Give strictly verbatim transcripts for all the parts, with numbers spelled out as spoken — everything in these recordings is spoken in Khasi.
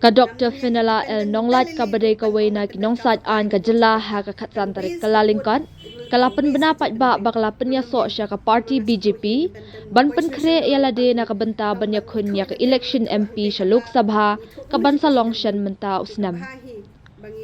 Ka Doctor Fenella L Nonglait, kaba dei kawei na ki nongsaid aiñ ka jylla ha ka khatsan tarik Kyllalyngkot, ka la pynbna paidbah ba ka la pynïasoh sha ka party B J P ban pynkhreh ïa lade na ka bynta ban ïakhun ïa ka election M P sha Lok Sabha kaban sa long shen mynta u snem.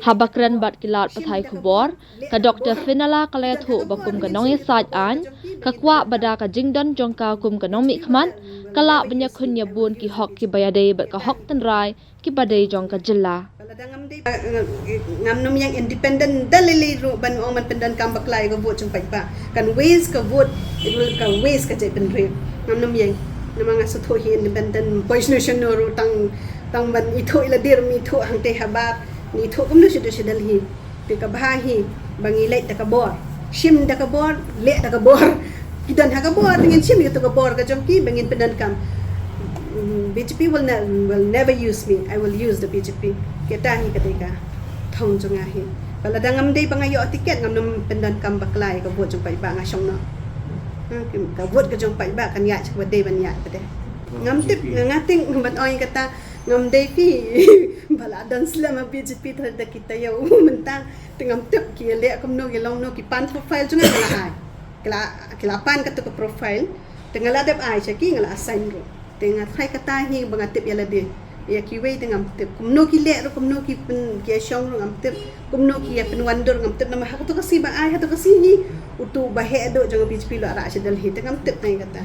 Haba kren bad ki lad pathai khubor, ka Doctor Fenella ka la ïathuh ba kum ka nongïasaid aiñ, ka kwah ba da ka jingdon jong ka kum ka nongmihkhmat, ka lah ban ïakhun ïa bun ki hok kiba ïadei bad ka hok tynrai kiba dei jong ka jylla. Ngam nym ïeng independent da lei lei ruh ban ong ban pyndonkam bakla ïa ka vote jong paidbah. Kan waste ka vote, it will ka waste ka jaitbynriew. Ngam nym ïeng. Namar nga sngewthuh hi independent, poi shano shano ruh tang, tang ban ithuh ïa lade ruh ym ithuh hangtei habar, ngi ithuh kumno sha Delhi. Te kaba bha hi ba ngi leit da ka bor, shim da ka bor, leh da ka bor. Ki don ha ka bor, te ngin shim ïa ka bor ka jong ki ba ngin pyndonkam. Mm, B J P will, ne- will never use me. I will use the B J P. Kata hi ka dei ka thong jong nga hi. Ba lada ngam dei ba nga ïoh tiket, ngam nym pyndonkam bakla ïa ka vote jong paidbah, nga shong noh. Ha, ka vote ka jong paidbah kan ïaid sha kaba dei ban ïaid pat de. Ngam tip, nga, nga tip ban ong kata, ngam dei phi ba la don slem ha B J P, te da kita ïa u mynta. Te ngam tip ki ïaleh kumno, ki long no, ki pan profile jong nga, nga la ai. Ki la, ki la pan katu ka profile. Te nga la dep ai sha ki, nga la assign ruh. Te nga tharai kata hi ba nga tip ïa lade. Ïa kiwei te ngam tip. Kumno ki leh ruh, kumno ki pyn, ki ïashong ruh ngam tip. Kumno ki ïa pynwandur ngam tip. Namar ha katu ka sngi ba ai, ha katu ka sngi hi, utu u baheh duh jong ka B J P u la rah sha Delhi. Te ngam tip tang ïa kata.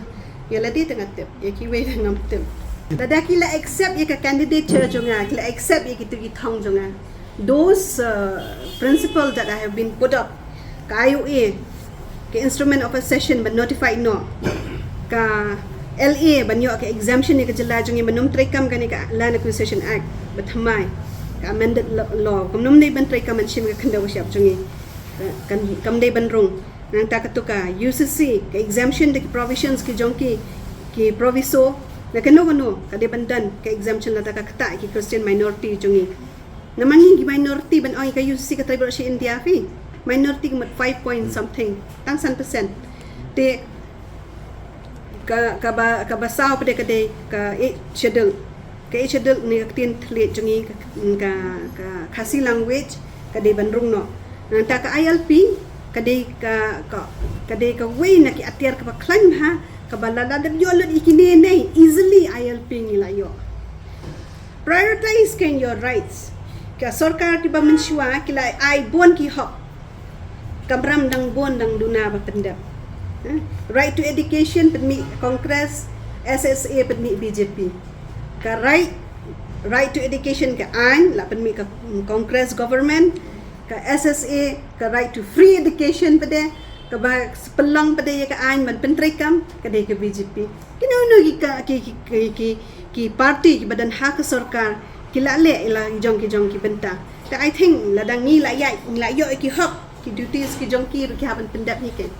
Ïa lade te nga tip, ïa kiwei te ngam tip. Lada ki la accept ïa ka candidature jong nga, ki la accept ïa kitu ki thong jong nga, those, uh, principle that I have been put up, ka I O A, ka Instrument of Accession ban notify noh, ka L A ban ïoh ka exemption ïa ka jylla jong ngi ban nym treikam kane ka Land Acquisition Act ba thymmai, ka amended lo- law, kam nym dei ban treikam ban shim ka khyndew ka shyiap jong ngi. Ka- kan kam dei ban rung. Nangta katu ka U C C, ka exemption da ki provisions ki jong ki, ki proviso, na kano kano ka dei ban don ka exemption lada ka ktah ki Christian minority jong ngi. Namar ngi ki minority, ban ong ïa ka U C C ka trei baroh shi India phi. Minority ka mut five point something, tang san percent. Te ka, kaba, kaba saw pat de ka dei ka Eighth Schedule. Ka Eighth Schedule ne ka ktien thylliej jong ngi, ka, ka, ka Khasi language ka dei ban rung noh. Nangta ka I L P ka dei ka, ka, ka dei kawei na ki atiar kaba khlaiñ bha, kaba lada dep ïoh lut ïa kine ne easily I L P ngi la ïoh. Prioritize kein your rights. Ka sorkar kiba mynshuwa ki la ai bun ki hok. Kamram dang bun dang duna ba pyndep. Eh, right to education pynmih Congress, S S A pynmih B J P. Ka right, right to education ka aiñ la pynmih ka, mm, Congress government, ka S S A, ka right to free education pat de, kaba pynlong pat de ïa ka aiñ ban pyntreikam, ka dei ka B J P. Kino kino ki ka, ki, ki, ki, ki, ki party kiba don ha ka sorkar ki la leh ïa la ki jong ki jong ki bynta. Te I think lada ngi la ïa, ngi la ïoh ïa ki hok, ki duties ki jong ki ruh ki hap ban pyndep hi kein.